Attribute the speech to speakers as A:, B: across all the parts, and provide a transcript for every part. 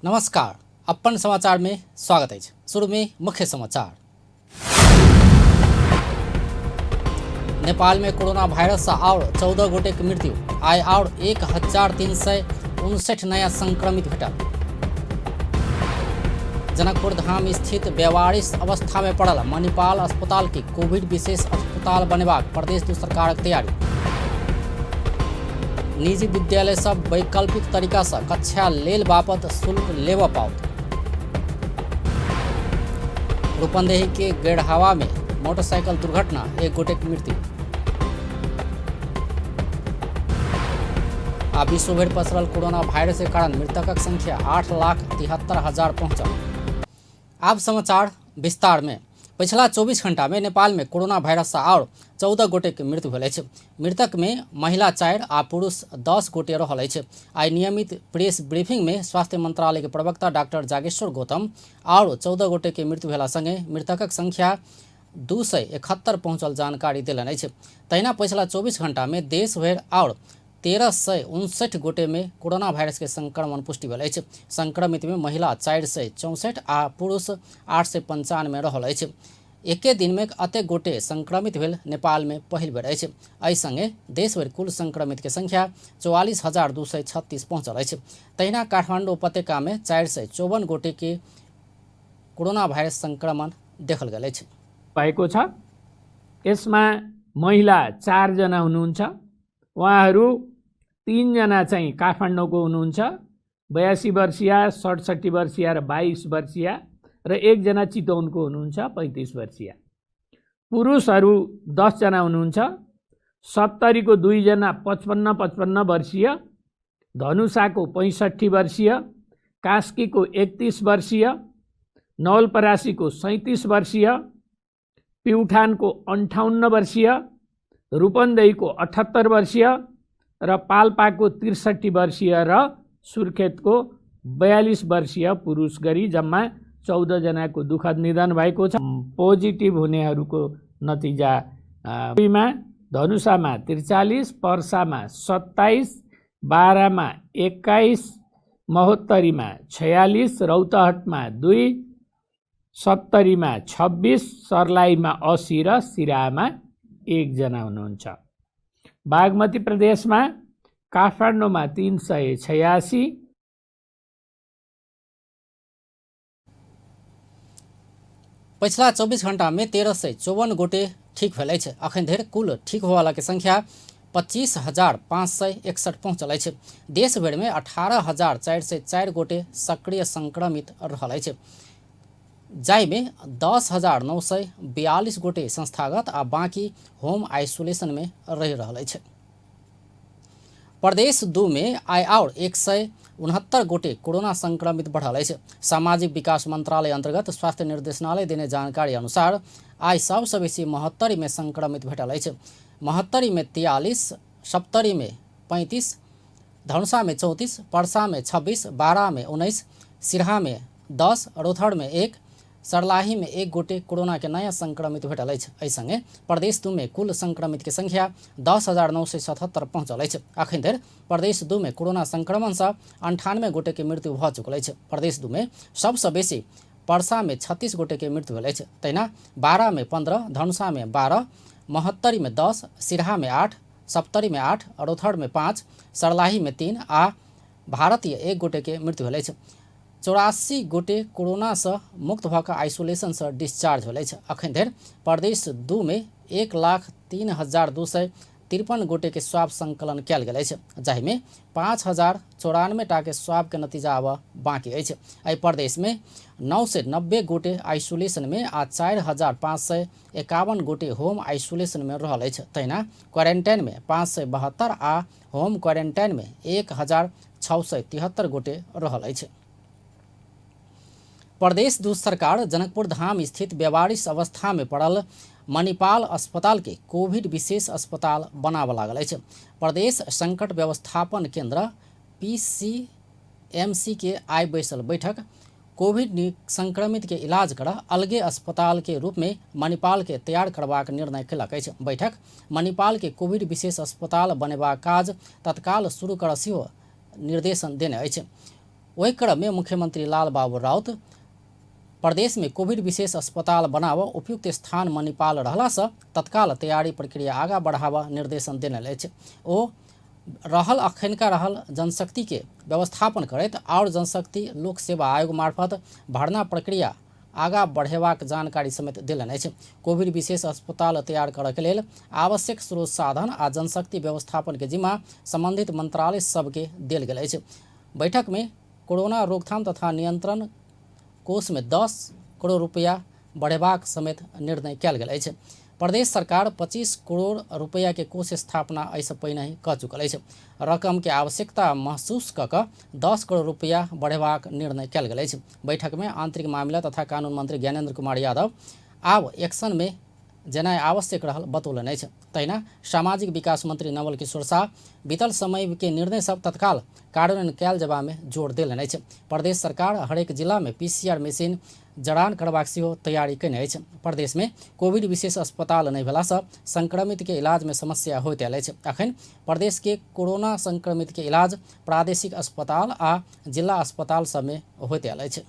A: नमस्कार, अपन समाचार में स्वागत अछि। शुरू में मुख्य समाचार। नेपाल में कोरोना वायरस से और 14 गोटे के मृत्यु। आइ और 1359 नया संक्रमित भेटल। जनकपुर धाम स्थित बेवारिस अवस्था में पड़ल मणिपाल अस्पताल के कोविड विशेष अस्पताल बनेबाक प्रदेश दू सरकारक तैयारी। निजी विद्यालय सब वैकल्पिक तरीका से कक्षा लेल बापत शुल्क लेबऽ पाओत। रूपंदेही के गैरहवा में मोटरसाइकिल दुर्घटना, एक गोटे के मृत्यु। आ विश्व भरि पसरल कोरोना वायरस के कारण मृतकक संख्या 8,73,000 पहुंचल। आब समाचार विस्तार में। पछिला 24 घंटा में नेपाल में कोरोना वायरस से और 14 गोटे के मृत्यु भेल अछि। मृतक में महिला 4 आ पुरुष 10 गोटे रहल अछि। आइ नियमित प्रेस ब्रीफिंग में स्वास्थ्य मंत्रालय के प्रवक्ता डॉक्टर जागेश्वर गौतम और 14 गोटे के मृत्यु भेला संगे मृतकक संख्या 271 पहुंचल जानकारी देलनि अछि। तहिना पछिला 24 घंटा में देश भरि और 1359 गोटे में कोरोना वायरस के संक्रमण पुष्टि भेल अछि। संक्रमित में महिला 464 आ पुरुष 895 रहल अछि। एके दिन में अतेक गोटे संक्रमित भेल नेपाल में पहिल बेर अछि। एहि संगे देश भरि कुल संक्रमित के संख्या 44,236 पहुंचल अछि। तहिना काठमांडू उपत्यका में 454 गोटे के कोरोना वायरस संक्रमण देखल गेल अछि।
B: भएको छ। यसमा महिला 4 जना हुनुहुन्छ। उहाँहरू 3 जना चाहिँ काठमाडौँको हुनुहुन्छ, 82 वर्षीय, 67 वर्षीय र 22 वर्षीय, र 1 जना चितवनको हुनुहुन्छ, 35 वर्षीय। पुरुषहरू 10 जना हुनुहुन्छ, सप्तरीको 2 जना 55 वर्षीय, धनुषाको 65 वर्षीय, कास्कीको 31 वर्षीय, नवलपरासीको 37 वर्षीय, प्युठानको 58 वर्षीय, रूपन्देहीको 78 वर्षीय र पाल्पाको 63 वर्षीय र सुर्खेतको 42 वर्षीय पुरुष गरी जम्मा 14 जनाको दुखद निधन भएको छ। पोजिटिभ हुनेहरूको नतिजा मा धनुषामा 43, पर्सामा 27, बारामा 21, महोत्तरीमा 46, रौतहटमा 2, सप्तरीमा 26, सर्लाहीमा 80 र सिराहामा 1 जना हुनुहुन्छ। बागमती प्रदेशमा काठमाडौँमा 386।
A: पछिला 24 घंटा में 1354 गोटे ठीक भेल अछि। अखन धरि कुल ठीक होयवाला के संख्या 25,561 पहुंचल अछि। देश भरि में 18,404 गोटे सक्रिय संक्रमित रहल अछि, जाहिमे 10,942 गोटे संस्थागत आ बाकी होम आइसोलेशन में रहि रहल अछि। प्रदेश 2 में आइ और 169 गोटे कोरोना संक्रमित बढ़ल अछि। सामाजिक विकास मंत्रालय अंतर्गत स्वास्थ्य निर्देशनालय देने जानकारी अनुसार आइ सबसँ बेसी महोत्तरी में संक्रमित भेटल अछि। महोत्तरी में 43, सप्तरी में 35, धनुषा में 34, परसा में 26, बारा में 19, सिरहा में 10, रौतहट में 1, सर्लाही में 1 गोटे कोरोना के नया संक्रमित भेटल अछि। एहि संगे प्रदेश 2 में कुल संक्रमित के संख्या 10,977 पहुंचल अछि। अखन धरि प्रदेश 2 में कोरोना संक्रमण से 98 गोटे के मृत्यु भऽ चुकल अछि। प्रदेश 2 में सबसँ बेसी परसा में 36 गोटे के मृत्यु भेल अछि। तहिना बारा में 15, धनुषा में 12, महोत्तरी में 10, सिरहा में 8, सप्तरी में 8, रौतहट में 5, सर्लाही में 3 आ भारतीय 1 गोटे के मृत्यु भेल अछि। 84 गोटे कोरोना से मुक्त भऽ कऽ आइसोलेशन से डिस्चार्ज भेल अछि। अखन धरि प्रदेश 2 में 1,03,253 गोटे के स्वाब संकलन कयल गेल अछि, जाहिमे 5,094 टा के स्वाब के नतीजा आबऽ बाकी अछि। एहि प्रदेश में 990 गोटे आइसोलेशन में आ 4,551 गोटे होम आइसोलेशन में रहल अछि। तहिना क्वारेंटाइन में 572 आ होम क्वारेंटाइन में 1,673 गोटे रहल अछि। प्रदेश 2 सरकार जनकपुर धाम स्थित बेवारिस अवस्था में पड़ल मणिपाल अस्पताल के कोविड विशेष अस्पताल बनाबऽ लागल अछि। प्रदेश संकट व्यवस्थापन केंद्र पीसीएमसी के आइ बैसल बैठक कोविड संक्रमित के इलाज कर अलगे अस्पताल के रूप में मणिपाल के तैयार करबाक निर्णय केलक अछि। बैठक मणिपाल के कोविड विशेष अस्पताल बनेबाक काज तत्काल शुरू कर सेहो निर्देशन देने अछि। ओहि क्रम में मुख्यमंत्री लालबाबू राउत प्रदेश में कोविड विशेष अस्पताल बनाव उपयुक्त स्थान मणिपाल रहला से तत्काल तैयारी प्रक्रिया आगा बढ़ावा निर्देशन देने अछि। ओ रहल अखनका रहल जनशक्ति के व्यवस्थापन करैत और जनशक्ति लोक सेवा आयोग मार्फत भर्ना प्रक्रिया आगा बढ़ेबाक जानकारी समेत देलनि अछि। कोविड विशेष अस्पताल तैयार करय के लेल आवश्यक स्रोत साधन आ जनशक्ति व्यवस्थापन के जिम्मा संबंधित मंत्रालय सबके देल गेल अछि। बैठक में कोरोना रोकथाम तथा नियंत्रण कोष में 10 करोड़ रुपया बढ़ेबाक समेत निर्णय कयल गेल अछि। प्रदेश सरकार 25 करोड़ रुपया के कोष स्थापना एहिसँ पहिने ही कऽ चुकल अछि। रकम के आवश्यकता महसूस कऽ कऽ 10 करोड़ रुपया बढ़ेबाक निर्णय कयल गेल अछि। बैठक में आंतरिक मामिला तथा कानून मंत्री ज्ञानेन्द्र कुमार यादव आब एक्शन में जेनाइ आवश्यक रहल बतौलनि अछि। तहिना सामाजिक विकास मंत्री नवल किशोर शाह बीतल समय के निर्णय सब तत्काल कार्यान्वयन कयल जेबा में जोर देलनि अछि। प्रदेश सरकार हरेक जिला में पीसीआर मशीन जड़ान करबाक सेहो तैयारी कयने अछि। प्रदेश में कोविड विशेष अस्पताल नहि भेलासँ संक्रमित के इलाज में समस्या होइत आयल अछि। अखन प्रदेश के कोरोना संक्रमित के इलाज प्रादेशिक अस्पताल आ जिला अस्पताल सब में होइत आयल अछि।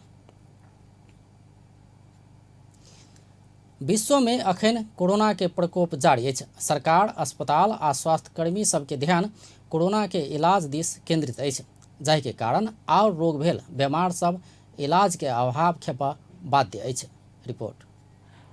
A: विश्व में अखन कोरोना के प्रकोप जारी अछि। सरकार, अस्पताल आ स्वास्थ्यकर्मी सबके ध्यान कोरोना के इलाज दिस केंद्रित अछि, जाहि के कारण और रोग भेल बीमार सब इलाज के अभाव खेपा बाध्य अछि। रिपोर्ट।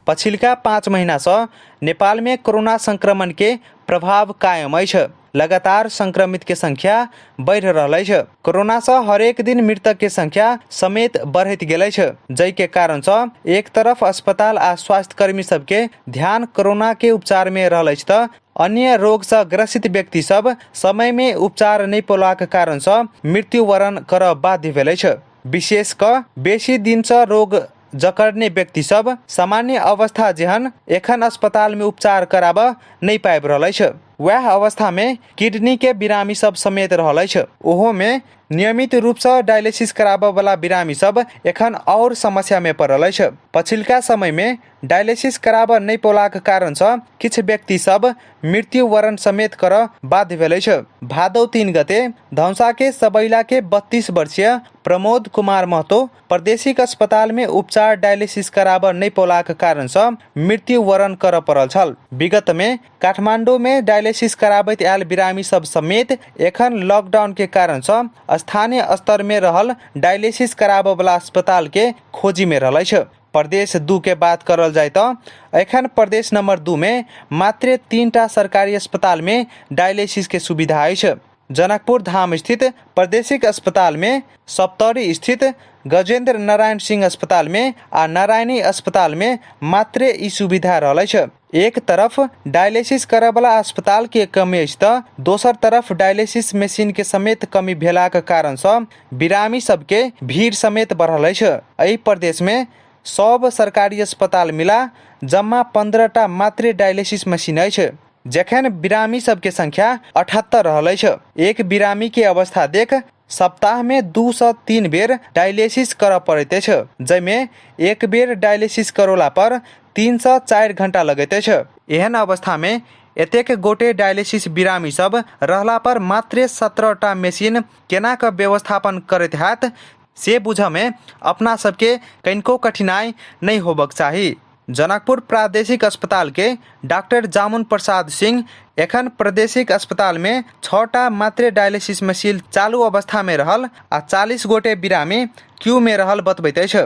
C: पछिल्का 5 महिनासँ नेपालमे कोरोना संक्रमण के प्रभाव कायम अछि। लगातार संक्रमित के संख्या बढ़ि रहल अछि। कोरोना सँ हरेक दिन मृतक के संख्या समेत बढ़ैत गेल अछि, जाहि के कारण सँ एक तरफ अस्पताल आ स्वास्थ्यकर्मी सबके ध्यान कोरोना के उपचार में रहल अछि त अन्य रोग सँ ग्रसित व्यक्ति सब समय में उपचार नहि पौलाक कारण सँ मृत्युवरण करऽ बाध्य भेल अछि। विशेष कऽ बेसी दिन सँ रोग जकड़ने व्यक्ति सब सामान्य अवस्था जेहन एखन अस्पताल में उपचार कराबऽ नहि पाबि रहल अछि। वएह अवस्था में किडनी के बिरामी सब समेत रहल अछि। ओहो में नियमित रूप सँ डायलिसिस कराबऽ वाला बिरामी सब एखन और समस्या में पड़ल अछि। पछिल्का समय में डायलिसिस कराबऽ नहि पौलाक कारण सँ किछु व्यक्ति सब मृत्युवरण समेत करऽ बाध्य भेल अछि। भादव 3 गते धनुषा के सबैला के 32 वर्षीय प्रमोद कुमार महतो प्रादेशिक अस्पताल में उपचार डायलिसिस कराबऽ नहि पौलाक कारण सँ मृत्युवरण करऽ पड़ल छल। विगत में काठमांडू में डायलिसिस कराबैत आयल बिरामी सब समेत एखन लॉकडाउन के कारण सँ स्थानीय स्तर में रहल डायलिसिस कराबऽ वाला अस्पताल के खोजी में रहल अछि। प्रदेश 2 के बात करल जाय त एखन प्रदेश नंबर 2 में मात्र 3टा सरकारी अस्पताल में डायलिसिस के सुविधा अछि। जनकपुर धाम स्थित प्रादेशिक अस्पताल में, सप्तरी स्थित गजेंद्र नारायण सिंह अस्पताल में आ नारायणी अस्पताल में मात्र ई सुविधा रहल अछि। एक तरफ डायलिसिस करय वाला अस्पताल के कमी अछि त दोसर तरफ डायलिसिस मशीन के समेत कमी भेलाक कारण सँ बिरामी सबके भीड़ समेत बढ़ल अछि। एहि प्रदेश में सब सरकारी अस्पताल मिला जम्मा 15टा मात्र डायलिसिस मशीन अछि, जखन बिरामी सबके संख्या 78 रहल अछि। एक बिरामी के अवस्था देख सप्ताह में 2 से 3 बेर डायलिसिस करऽ पड़ैत अछि, जाहिमे एक बेर डायलिसिस करौला पर 3 से 4 घंटा लगैत अछि। एहन अवस्था में एतेक गोटे डायलिसिस बिरामी सब रहला पर मात्र 17टा मशीन केना कऽ व्यवस्थापन करैत हैत से बुझऽ में अपना सबके कनिको कठिनाई नहि होबक चाही। जनकपुर प्रादेशिक अस्पताल के डॉक्टर जामुन प्रसाद सिंह एखन प्रादेशिक अस्पताल में 6टा मात्र डायलिसिस मशीन चालू अवस्था में रहल आ 40 गोटे बिरामी क्यू में रहल बतबैत अछि।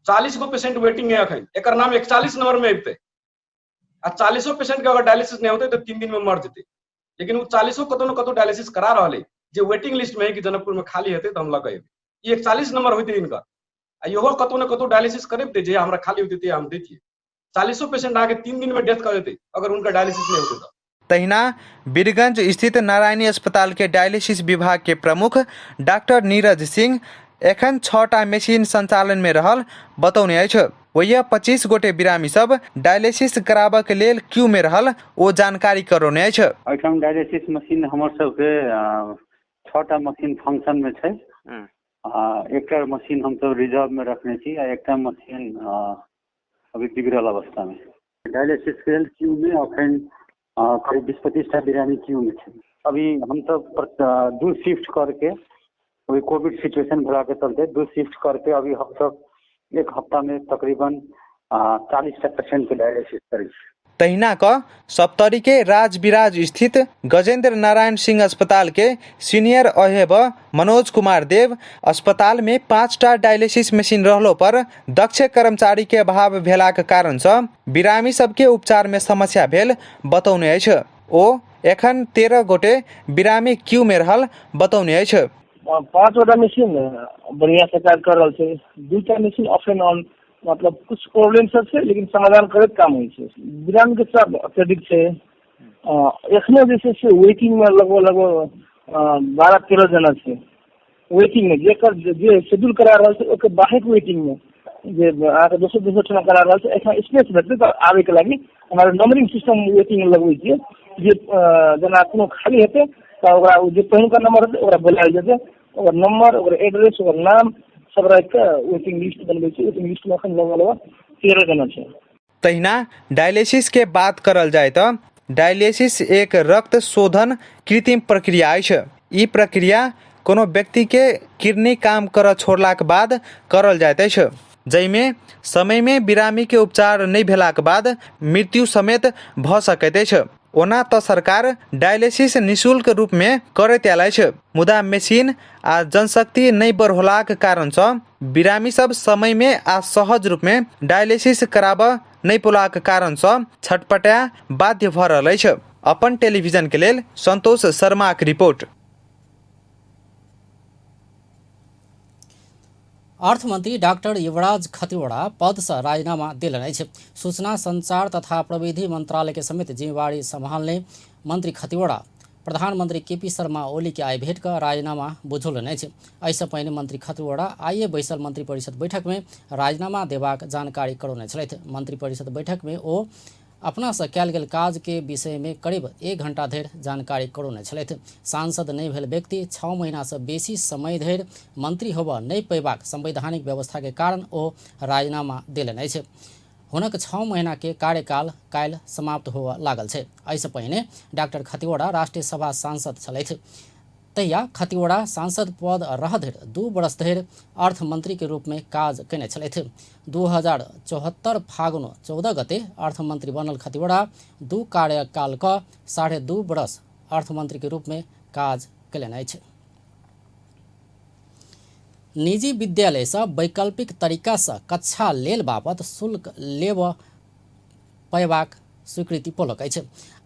D: 40 गो पेशेंट वेटिंग है अखन, एकर नाम 41 नंबर में अबिते आ 40 पेशेंट के अगर डायलिसिस नहीं होते तो 3 दिन में मर जेते, लेकिन वो 40 कतौ न कतौ डायलिसिस करा रहल है जे वेटिंग लिस्ट में है कि जनकपुर में खाली हेतै तो हम लग अयबै। ई 41 नंबर होते इनका आ इहो कतौ न कतौ डायलिसिस करेबते जे हमरा खाली होते ते हम दैतियै। 40 पेशेंट अहाँके 3 दिन में डेथ कर देते अगर उनका डायलिसिस नहीं होते तो।
C: तहिना वीरगंज स्थित नारायणी अस्पताल के डायलिसिस विभाग के प्रमुख डॉक्टर नीरज सिंह एखन 6टा मशीन संचालन में रहल बतौने अछि। ओहिया 25 गोटे बिरामी सब डायलिसिस कराबऽ के लेल क्यू में रहल ओ जानकारी करौने अछि।
E: एहिठाम डायलिसिस मशीन हमर सबके 6टा मशीन फंक्शन में छै। आ एकटा मशीन हमसब रिजर्व में रखने छी आ एकटा मशीन अभी बिगड़ल अवस्था में। डायलिसिस के लेल क्यू में अखन करीब 20-25टा बिरामी क्यू में छै। अभी हमसब 2 शिफ्ट करके अभी कोविड सिचुएशन भेला के चलते 2 शिफ्ट करके अभी हमसब एक हफ्ता में तकरीबन 40टा पेशेंट के डायलिसिस करै छी।
C: तहिना क सप्तरी के राजविराज स्थित गजेंद्र नारायण सिंह अस्पताल के सीनियर अहेब मनोज कुमार देव अस्पताल में 5टा डायलिसिस मशीन रहलो पर दक्ष कर्मचारी के अभाव भेलाक कारण सँ बिरामी सबके उपचार में समस्या भेल बतौने अछि। ओ एखन 13 गोटे बिरामी क्यू में रहल बतौने अछि।
F: 5 गोटा मशीन बढ़िया से काज कर रहल छै, 2टा मशीन ऑफ एंड ऑन, मतलब कुछ प्रॉब्लम सब छै लेकिन समाधान करैत काम होइ छै। बिरामी के चाप अत्यधिक छै। एखनो जे छै से वेटिंग में लगभग लगभग 12-13 जना छै वेटिंग में, जेकर जे शेड्यूल करा रहल छै ओकर बाहेक वेटिंग में जे अहाँके दोसर दोसर ठाम करा रहल छै। एखन स्पेस भेटतै तऽ आबैके लागि हमरा नंबरिंग सिस्टम वेटिंग लगबै छियै, जे जेना कोनो खाली हेतै तऽ ओकरा जे पहिलुका नंबर हेतै ओकरा बोलायल जेतै, ओकर नंबर, ओकर एड्रेस, ओकर नाम सब राखि कऽ वेटिंग लिस्ट बनबै छी। वेटिंग लिस्ट में एखन लगभग लगभग 13 जना छै।
C: तहिना डायलिसिस के बात करल जाय तऽ डायलिसिस एक रक्त शोधन कृत्रिम प्रक्रिया अछि। ई प्रक्रिया कोनो व्यक्ति के किडनी काम करऽ छोड़लाक बाद करल जाइत अछि, जाहिमे समय में बिरामी के उपचार नहि भेलाक बाद मृत्यु समेत भऽ सकैत अछि। ओना तऽ सरकार डायलिसिस निःशुल्क रूप में करैत आयल अछि, मुदा मशीन आ जनशक्ति नहि बढ़ोलाक कारण सँ बिरामी सब समय में आ सहज रूप में डायलिसिस कराबऽ नहि पौलाक कारण सँ छटपटाय बाध्य भऽ रहल अछि। अपन टेलीविजन के लेल संतोष शर्माक रिपोर्ट।
A: अर्थमंत्री डाक्टर युवराज खतिवड़ा पद से राजीनामा देलनि अछि। सूचना संचार तथा प्रविधि मंत्रालय के समेत जिम्मेवारी सम्हालने मंत्री खतिवड़ा प्रधानमंत्री केपी शर्मा ओली के आइ भेट कऽ राजीनामा बुझौलनि अछि। एहिसँ पहिने मंत्री खतिवड़ा आइए बैसल मंत्रिपरिषद बैठक में राजीनामा देबाक जानकारी करौने छलथि। मंत्रिपरिषद बैठक में ओ अपना से कयल गेल काज के विषय में करीब 1 घंटा धरि जानकारी करौने छलथि। सांसद नहि भेल व्यक्ति 6 महीना से बेसी समय धरि मंत्री होबऽ नहि पेबाक संवैधानिक व्यवस्था के कारण ओ राजीनामा देलनि अछि। हुनक 6 महीना के कार्यकाल काल्हि समाप्त होबऽ लागल छै। एहिसँ पहिने डाक्टर खतिवड़ा राष्ट्रीय सभा सांसद छलथि। तहिया खतिवड़ा सांसद पद रह धरि 2 वर्ष धरि अर्थमंत्री के रूप में काज कयने छलथि। 2074 फागुन 14 गते अर्थमंत्री बनल खतिवड़ा 2 कार्यकाल क 2.5 वर्ष अर्थमंत्री के रूप में काज कयलनि अछि। निजी विद्यालय से वैकल्पिक तरीका से कक्षा लेल बाबत शुल्क लेब पयबाक स्वीकृति पौलक अछि।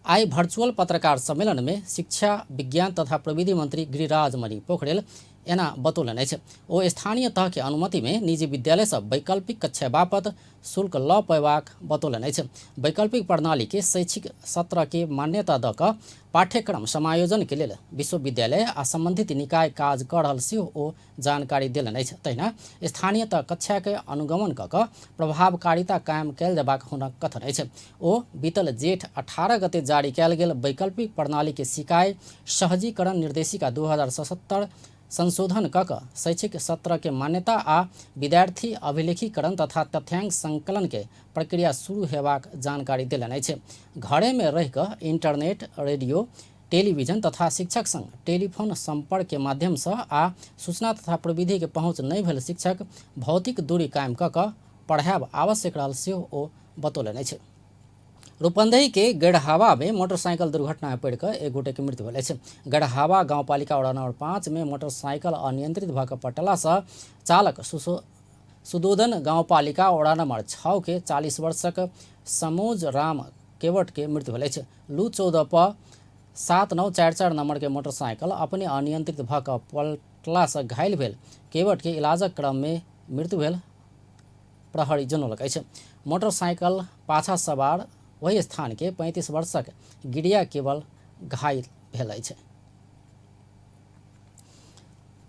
A: आइ वर्चुअल पत्रकार सम्मेलन में शिक्षा विज्ञान तथा प्रविधि मंत्री गिरिराज मणि पोखरेल एना बतौलनि अछि। ओ स्थानीय तह के अनुमति में निजी विद्यालय से वैकल्पिक कक्षा बापत शुल्क ल पयबाक बतौलनि अछि। वैकल्पिक प्रणाली के शैक्षिक सत्र के मान्यता दऽ कऽ पाठ्यक्रम समायोजन के लेल विश्वविद्यालय आ संबंधित निकाय काज कऽ रहल सेहो ओ जानकारी देलनि अछि। तहिना स्थानीय तह कक्षा के अनुगमन कऽ कऽ प्रभावकारिता कायम कयल जेबाक हुनक कथन अछि। ओ बीतल जेठ 18 गते जारी कयल गेल वैकल्पिक प्रणाली के सिकाई सहजीकरण निर्देशिका 2077 संशोधन कऽ कऽ शैक्षिक सत्र के मान्यता आ विद्यार्थी अभिलेखीकरण तथा तथ्यांक संकलन के प्रक्रिया शुरू हेबाक जानकारी देलनि अछि। घरे में रहि कऽ इंटरनेट, रेडियो, टेलीविजन तथा शिक्षक संग टेलीफोन संपर्क के माध्यम से आ सूचना तथा प्रविधि के पहुंच नहि भेल शिक्षक भौतिक दूरी कायम कऽ कऽ पढ़ायब आवश्यक रहल सेहो ओ बतौलनि अछि। रूपन्देही के गढ़हावा में मोटरसाइकिल दुर्घटना में पड़ि कऽ एक गोटे के मृत्यु भेल अछि। गढ़हावा गांवपालिका वार्ड नंबर 5 में मोटरसाइकिल अनियंत्रित भऽ कऽ पटला से चालक सुदोदन गांवपालिका वार्ड नंबर 6 के 40 वर्षक समोज राम केवट के मृत्यु भेल अछि। लू 14 प 7944 नंबर के मोटरसाइकिल अपने अनियंत्रित भऽ कऽ पलटला से घायल भेल केवट के इलाजक क्रम में मृत्यु भेल प्रहरी जनौलक अछि। मोटरसाइकिल पाछा सवार वही स्थान के 35 वर्षक गिरिया केवल घायल भेल अछि।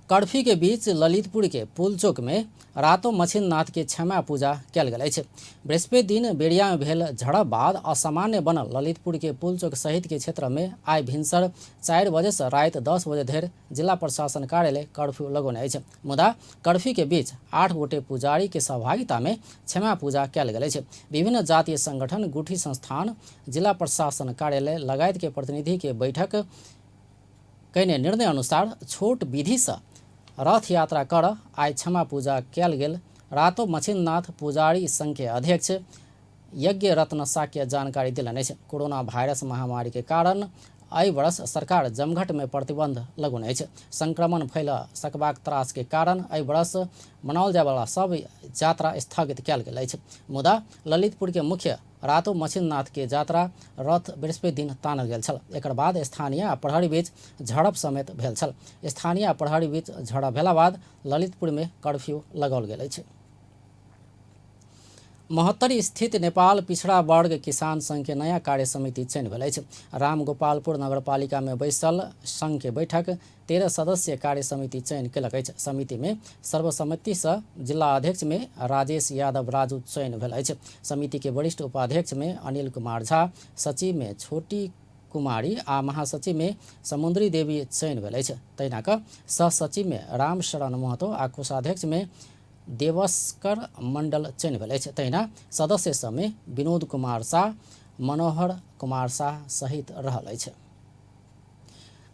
A: कर्फ्यू के बीच ललितपुर के पुलचौक में रातो मच्छिंद्रनाथ के क्षमा पूजा कयल गेल अछि। बृहस्पति दिन बेरिया में भेल झड़प बाद असामान्य बनल ललितपुर के पुलचौक सहित के क्षेत्र में आइ भिनसर 4 बजे से राति 10 बजे धरि जिला प्रशासन कार्यालय कर्फ्यू लगौने अछि। मुदा कर्फ्यू के बीच 8 गोटे पुजारी के सहभागिता में क्षमा पूजा कयल गेल अछि। विभिन्न जातीय संगठन, गुठी संस्थान, जिला प्रशासन कार्यालय लगायत के प्रतिनिधि के बैठक कयने निर्णय अनुसार छोट विधि से रथ यात्रा कर आइ क्षमा पूजा कयल गेल रातो मच्छिंद्रनाथ पुजारी संघ के अध्यक्ष यज्ञ रत्न साक्य जानकारी देलनि अछि। कोरोना वायरस महामारी के कारण एहि वर्ष सरकार जमघट में प्रतिबंध लगौने अछि। संक्रमण फैल सकबाक त्रास के कारण एहि वर्ष मनाओल जायवला सब यात्रा स्थगित कयल गेल अछि। मुदा ललितपुर के मुख्य रातो मच्छिंद्रनाथ के यात्रा रथ बृहस्पति दिन तानल गेल छल। एकर बाद स्थानीय आ प्रहरी बीच झड़प समेत भेल छल। स्थानीय आ प्रहरी बीच झड़प भेला बाद ललितपुर में कर्फ्यू लगाओल गेल अछि। महोत्तरी स्थित नेपाल पिछड़ा वर्ग किसान संघ के नया कार्य समिति चयन भेल अछि। रामगोपालपुर नगरपालिका में बैसल संघ के बैठक 13 सदस्यीय कार्य समिति चयन केलक अछि। समिति में सर्वसम्मति से जिला अध्यक्ष में राजेश यादव राजू चयन भेल अछि। समिति के वरिष्ठ उपाध्यक्ष में अनिल कुमार झा, सचिव में छोटी कुमारी आ महासचिव में समुद्री देवी चयन भेल अछि। तहिना कऽ सहसचिव में रामशरण महतो आ कोषाध्यक्ष में देवस्कर मंडल चयन भेल अछि। तहिना सदस्य सबमे विनोद कुमार शाह, मनोहर कुमार शाह सहित रहल अछि।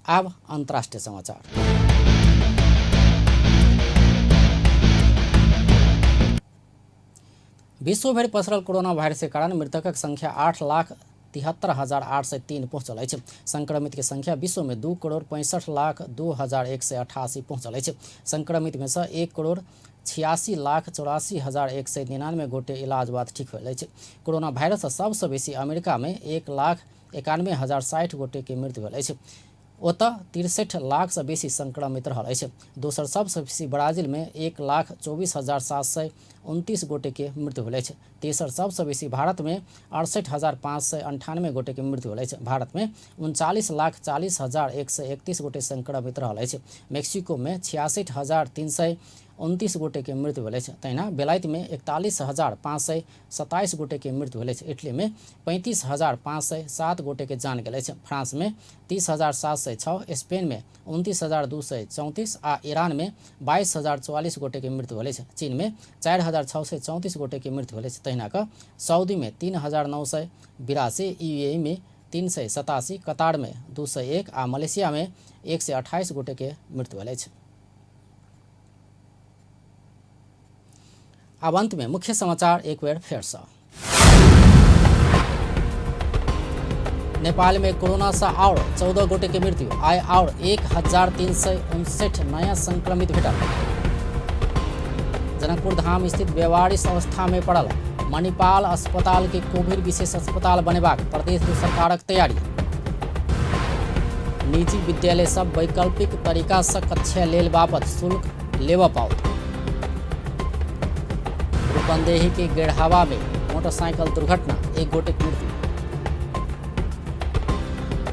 A: आब अंतर्राष्ट्रीय समाचार। विश्वभरि पसरल कोरोना वायरस के कारण मृतकक संख्या 8,73,803 पहुंचल अछि। संक्रमित के संख्या विश्व में 2,65,02,188 पहुंचल अछि। संक्रमित में से 1,86,84,199 गोटे इलाज बाद ठीक भेल अछि। कोरोना वायरस सबसँ बेसी अमेरिका में 1,91,060 गोटे के मृत्यु भेल अछि। ओतऽ 63 लाख से बेसी संक्रमित रहल अछि। दोसर सबसँ बेसी ब्राजील में 1,24,729 गोटे के मृत्यु भेल अछि। तेसर सबसँ बेसी भारत में 68,598 गोटे के मृत्यु भेल अछि। भारत में 39,40,131 गोटे संक्रमित रहल अछि। मेक्सिको में 66,329 गोटे के मृत्यु भेल अछि। तहिना बेलायत में 41,527 गोटे के मृत्यु भेल अछि। इटली में 35,507 गोटे के जान गेल अछि। फ्रांस में 30,706, स्पेन में 29,234 आ ईरान में 22,044 गोटे के मृत्यु भेल अछि। चीन में 4,634 गोटे के मृत्यु भेल अछि। तहिना कऽ सऊदी में 3,982, यूएई में 387, कतार में 201 आ मलेशिया में 128 गोटे के मृत्यु भेल अछि। आब अंत में मुख्य समाचार एक बेर फेर से। नेपाल में कोरोना से और 14 गोटे के मृत्यु, आइ और 1,359 नया संक्रमित भेटल। जनकपुर धाम स्थित बेवारिस अवस्था में पड़ल मणिपाल अस्पताल के कोविड विशेष अस्पताल बनेबाक प्रदेश सरकारक तैयारी। निजी विद्यालय सब वैकल्पिक तरीका से कक्षा लेल बाबत शुल्क लेबऽ पाओत। रूपंदेही के गेढ़ावा में मोटरसाइकिल दुर्घटना, एक गोटे के मृत्यु।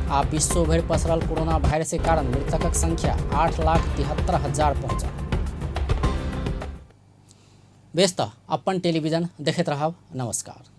A: आ विश्व भरि पसरल कोरोना वायरस के कारण मृतकक संख्या 8,73,000 पहुंचल। बेस तऽ अपन टेलीविजन देखैत रहब। नमस्कार।